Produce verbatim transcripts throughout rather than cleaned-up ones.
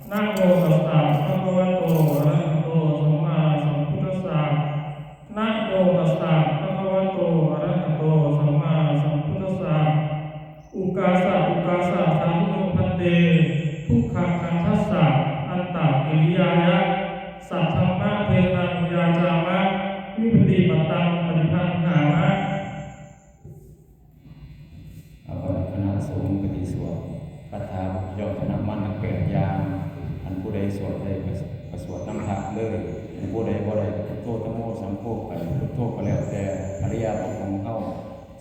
Namo tassa bhagavato arahato sammāsambuddhassa. Namo tassa bhagavato arahato sammāsambuddhassa. Ukāsa ukāsa sādhuno bhante, dukkhakandhassa antakiriyāya saddhammadesanānuyyājāma vipattipattaṃ paṭibbañhāma. เอาไปคณะสงฆ์ปฏิสวดคาถาย่อมชนะมารทั้งแปดอย่าง อันผู้ใดสวดได้ก็สวดนำพระเลย อันผู้ใดบ่ได้ก็พุทโธธัมโมสังโฆไป พุทโธก็แล้วแต่ อริยบทของเฮา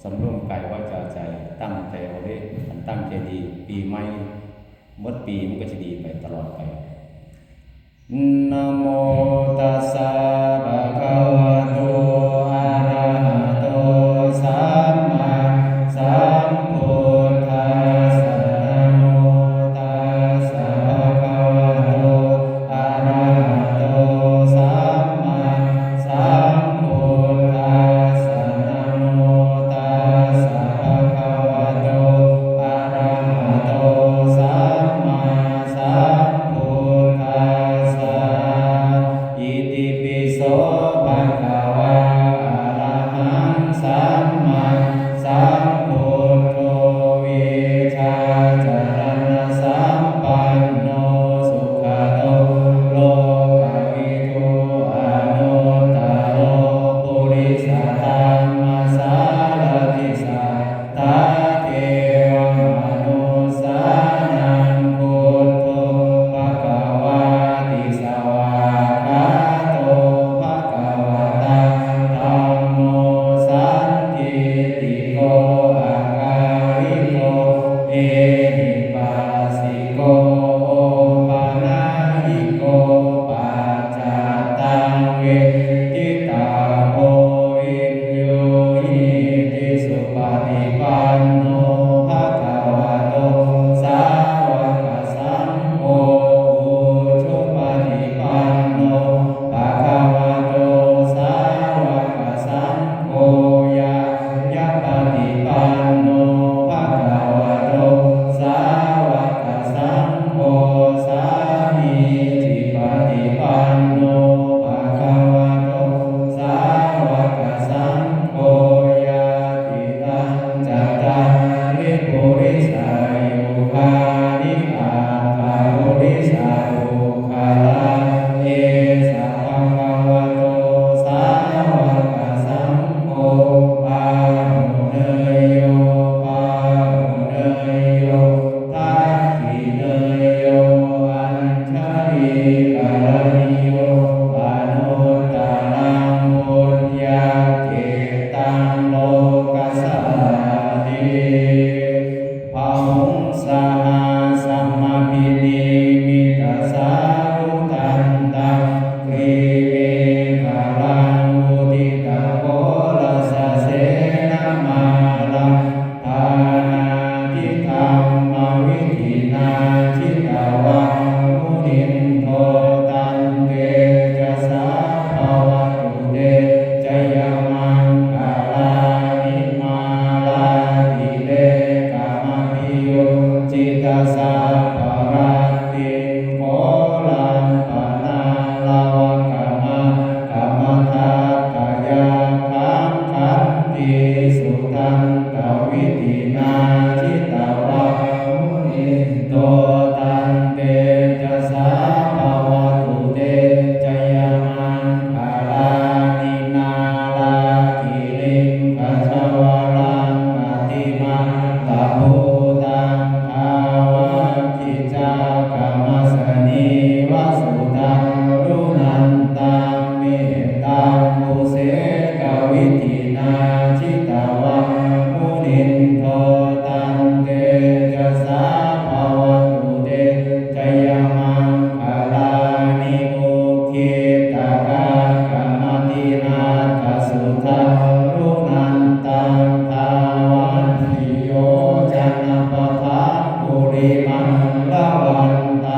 สำรวมกายวาจาใจ ตั้งใจเอาเด้ อันตั้งใจดี ปีใหม่ หมดปีมันก็จะดีไปตลอดไป Namo tassa bhagavato arahato sammāsambuddhassa. Namo tassa bhagavato arahato sammāsambuddhassa. Namo tassa bhagavato arahato sammā sambuddhassa. Itipi so bhagavā arahaṃ sammāsambuddho vijjācaraṇasampanno sugato lokavidū anuttaro purisadammasārathi sa ddha devamanussānaṃ buddho bhagavāti. Svākkhāto bhagavatā dhammo sandiṭṭhiko akāliko ehipassiko opanayiko paccattaṃ veditabbo viññūhīti. Supaṭipanno bhagavato sāvakasaṅgho, ujupaṭipanno bhagavato sāvakasaṅgho, ñāyapaṭipanno bhagavato sāvakasaṅgho, sāmīcipaṭipanno bhagavato sāvakasaṅgho, yadidaṃ cattāri purisayugāni aṭṭha purisapuggalā, esa bhagavato sāvakasaṅgho, āhuneyyo pāhuneyyo dakkhiṇeyyo añjalikaraṇīyo anuttaraṃ puññakkhettaṃ lokassāti. Bāhuṃ sahassamabhinimmitasāvudhantaṃ grīmekhalaṃ uditaghorasasenamāraṃ dānādidhammavidhinā jitavā munindo tantejasā bhavatu te jayamaṅgalāni. Mārātirekamabhiyujjhitasabbarattiṃ ghorampanāḷavakama kkhamathaddhayakkhaṃ khantīsudantavidhinā jitavā munindo tantejasā bhavatu te jayamaṅgalāni. Nāḷāgiriṃ gajavaraṃ atimattabhūtaṃ dāvaggicakkamasanīva sudāruṇantaṃ mettambusekavidhinā jitavā munindo tantejasā bhavatu te jayamaṅgalāni. Ukkhittakhaggamatihatthasudāruṇantaṃ dhāvantiyojanapathaṅgulimālavantaṃ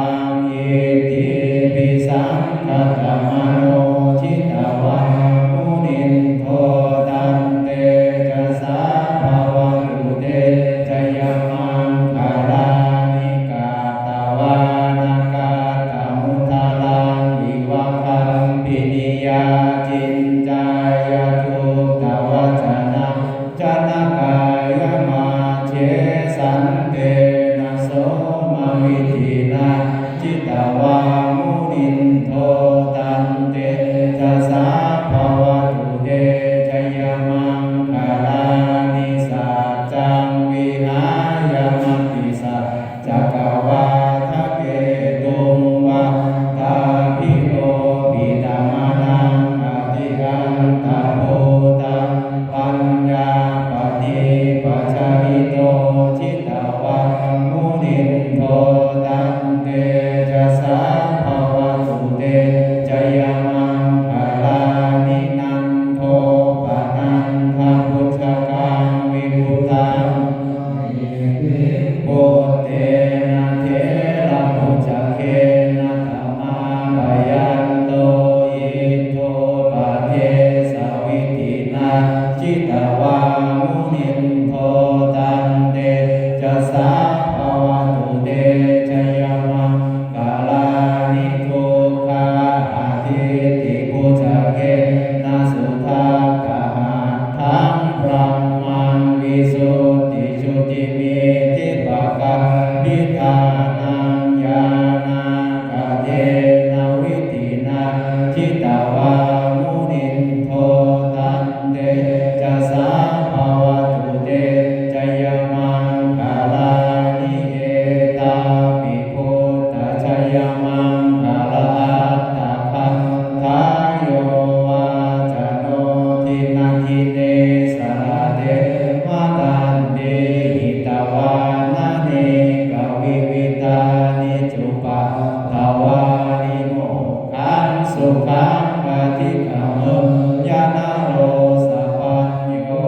tvā vimokkhaṃ sukhaṃ adhigameyya naro sapañño.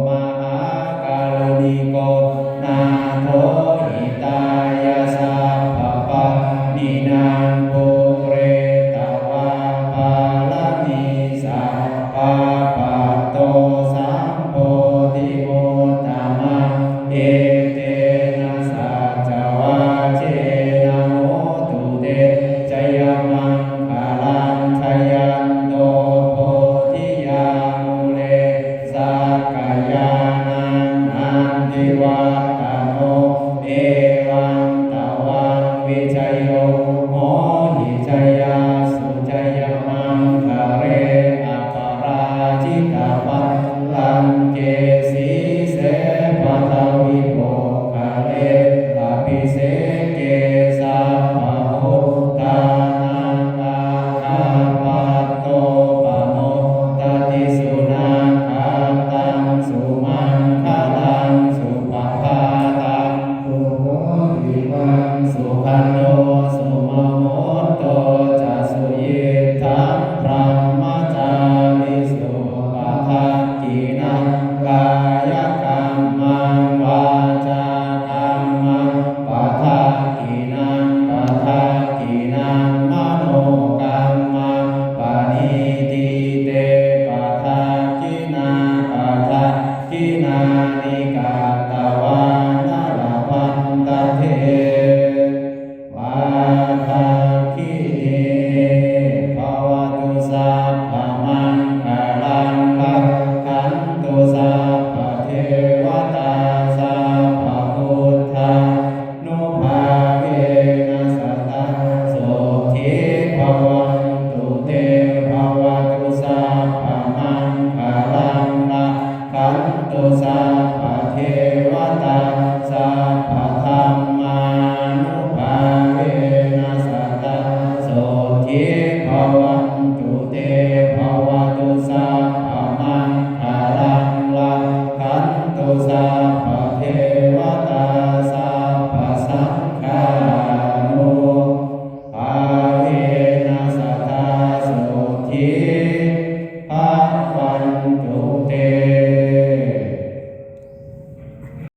Mahākāruṇiko nātho hitāya sabbapāṇinaṃ pūretvā pāramī sabbā patto sambodhimuttamaṃ. Etena saccavajjena hotu te jayamaṅgalaṃ. Jayanto bodhiyā mūle sakyānaṃ nandivaḍḍhano. Evaṃ tvaṃ vijayo hohi jayassu jayamaṅgale. Aparājitapallaṅke sīse paṭhavipokkhare abhiseke sabbabuddhānaṃ aggappatto pamodati. Sunakkhattaṃ sumaṅgalaṃ supabhātaṃ suhuṭṭhitaṃ sukhaṇ